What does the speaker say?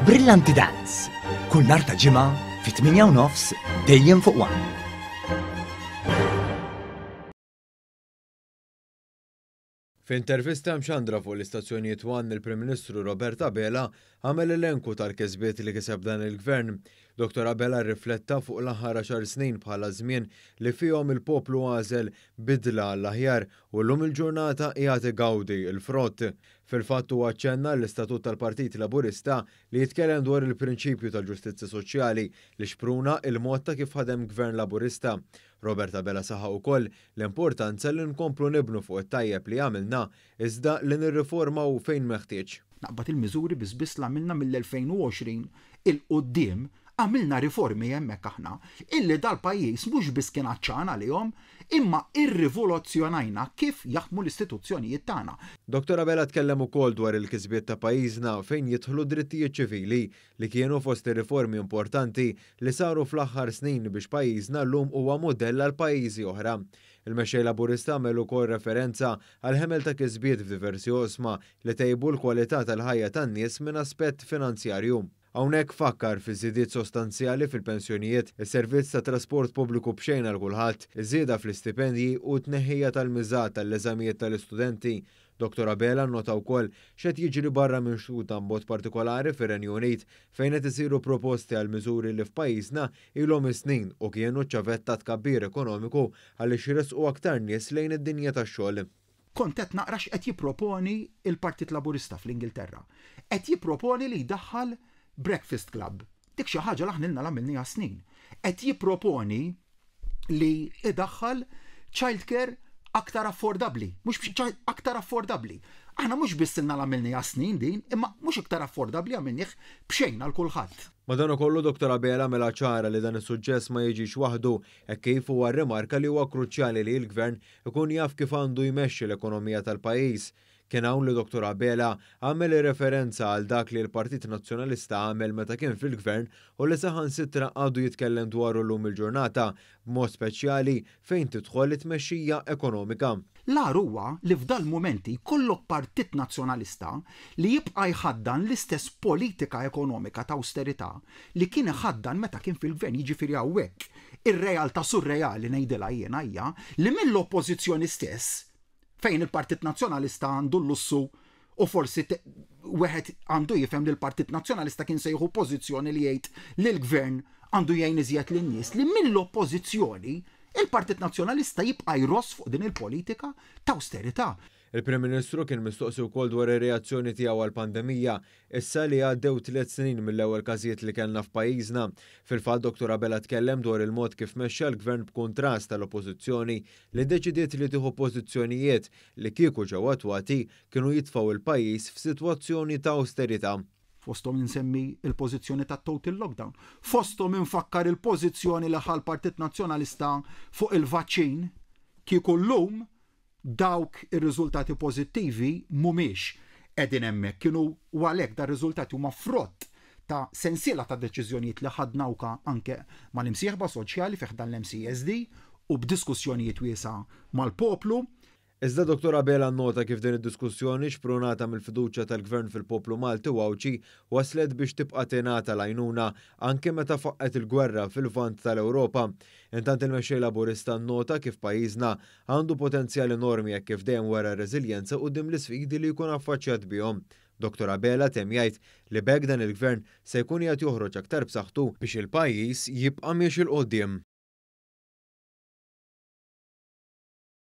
Brillanti Dance, kull nhar ta' Ġimgħa fit-8 u nofs dejjem fuq One. F'intervista mxandra fuq l-istazzjonijiet One il-Prim Ministru Robert Abela għamel elenku tal-kisbiet li kiseb dan il-Gvern. Dottor Abela rrifletta fuq l-aħħar għaxar snin bħala żmien li fihom il-poplu għażel bidla għall-aħjar u llum il-ġurnata qiegħed igawdi l-frott. Fil-fatt huwa aċċenna għall-istatut tal-Partit Laburista li jitkellem dwar il-prinċipju tal-ġustizzja soċjali li xpruna il-mod ta' kif ħadem Gvern Laburista. Robert Abela saħaq ukoll l-importanza li nkomplu nibnu fuq it-tajjeb li għamilna iżda li nirriformaw fejn meħtieġ. Naqbad il-miżuri biss biss l-għamilna mill-2020 'il quddiem, għamilna riformi hemmhekk aħna, illi dal-pajjiż mhux biss kien għatxan għalihom, imma irrivoluzzjonajna kif jaħdmu l-istituzzjonijiet tagħna. Dottor Abela tkellem ukoll dwar il-kisbiet ta' pajjiżna fejn jidħlu d-drittijiet ċivili, li kienu fost ir-riformi importanti li saru fl-aħħar snin biex pajjiżna llum huwa mudell għal pajjiżi oħra. Il-Mexxej Laburista għamel ukoll referenza għall-ħemel ta' kisbiet f'diversi oqsma li tejbu l-kwalità tal-ħajja tan-nies minn aspett finanzjarju. Hawnhekk fakkar fiż-żidiet sostanzjali fil-pensjonijiet, is-servizz ta' trasport pubbliku b'xejn għal kulħadd, iż-żieda fl-istipendji u t-tneħħija tal-miżat għall-eżamijiet tal-istudenti. Dottor Abela nnota wkoll x'qed jiġri barra minn xtutna b'mod partikolari fir-Renju Unit fejn qed isiru proposti għal miżuri li f'pajjiżna ilhom is-snin u kienu ċ-ċavetta għat-tkabbir ekonomiku għaliex jressqu aktar nies lejn id-dinja tax-xogħol. Kont qed naqra x'qed jipproponi l-Partit Laburista fl-Ingilterra. Qed jipproponi li jdaħħal breakfast club. Dik xi ħaġa li aħna ilna l-għamilniha snin. Qed jipproponi li jdaħħal childcare aktar affordabbli, mhux aktar affordabbli. Aħna mhux biss ilna l-għamilniha snin din, imma mhux iktar affordabbli għamilnieh b'xejn għal kulħadd. Madankollu Dottor Abela għamilha ċara li dan is-suċċess ma jiġix waħdu hekk kif huwa rrimarka li huwa kruċjali li l-Gvern ikun jaf kif għandu jmexxi l-ekonomija tal-pajjiż. Kien hawn li Dottor Abela għamel referenza għal dak li l-Partit Nazzjonalista għamel meta kien fil-Gvern u li saħansitra għadu jitkellem dwaru llum il-ġurnata, b'mod speċjali fejn tidħol it-tmexxija ekonomika. L-agħar huwa li f'dal-mumenti jkollok Partit Nazzjonalista li jibqa' jħaddan l-istess politika ekonomika ta' awsterità li kien iħaddan meta kien fil-Gvern, jiġifieri hawnhekk ir-realtà surreali ngħidilha jiena hija li mill-Oppożizzjoni stess, fejn il-Partit Nazzjonalista għandu l-lussu u forsi wieħed għandu jifhem li l-Partit Nazzjonalista kien se jieħu pożizzjoni li jgħid li l-Gvern għandu jgħin iżjed lin-nies, li mill-Oppożizzjoni il-Partit Nazzjonalista jibqa' jross fuq din il-politika ta' awsterità. Il-Prim Ministru kien mistoqsi wkoll dwar ir-reazzjoni tiegħu għall-pandemija, issa li għaddew tliet snin mill-ewwel każijiet li kellna f'pajjiżna. Fil-fatt Dottor Abela tkellem dwar il-mod kif mexxa l-Gvern b'kuntrast tal-Oppożizzjoni li ddeċidiet li tieħu pożizzjonijiet li kieku ġew attwati kienu jitfgħu l-pajjiż f'sitwazzjoni ta' awsterità. Fosthom insemmi l-pożizzjoni tat-total lockdown. Fosthom infakkar il-pożizzjoni li ħa l-Partit Nazzjonalista fuq il-vaċċin kieku llum Dawk ir-riżultati pożittivi mhumiex qegħdin hemmhekk, kienu u għalhekk dar-riżultati huma frott ta' sensiela ta' deċiżjonijiet li ħadna uka anke mal-imsieħba soċjali fi ħdan l-MCESD u b'diskussjonijiet wiesgħa mal-poplu. Iżda Dottor Abela nnota kif din id-diskussjoni, xprunata mill-fiduċja tal-Gvern fil-poplu Malti u Għawdxi, wasslet biex tibqa' tingħata l-għajnuna anke meta faqqgħet il-gwerra fil-Lvant tal-Ewropa. Intant il-Mexxej Laburista nnota kif pajjiżna Għandu potenzjal enormi hekk kif dejjem wera reżiljenza quddiem l-isfidi li jkun affaċċjat bihom. Dottor Abela temm jgħid li b'hekk dan il-Gvern se jkun qiegħed joħroġ aktar b'saħħtu biex il-pajjiż jibqa' miexi 'l quddiem.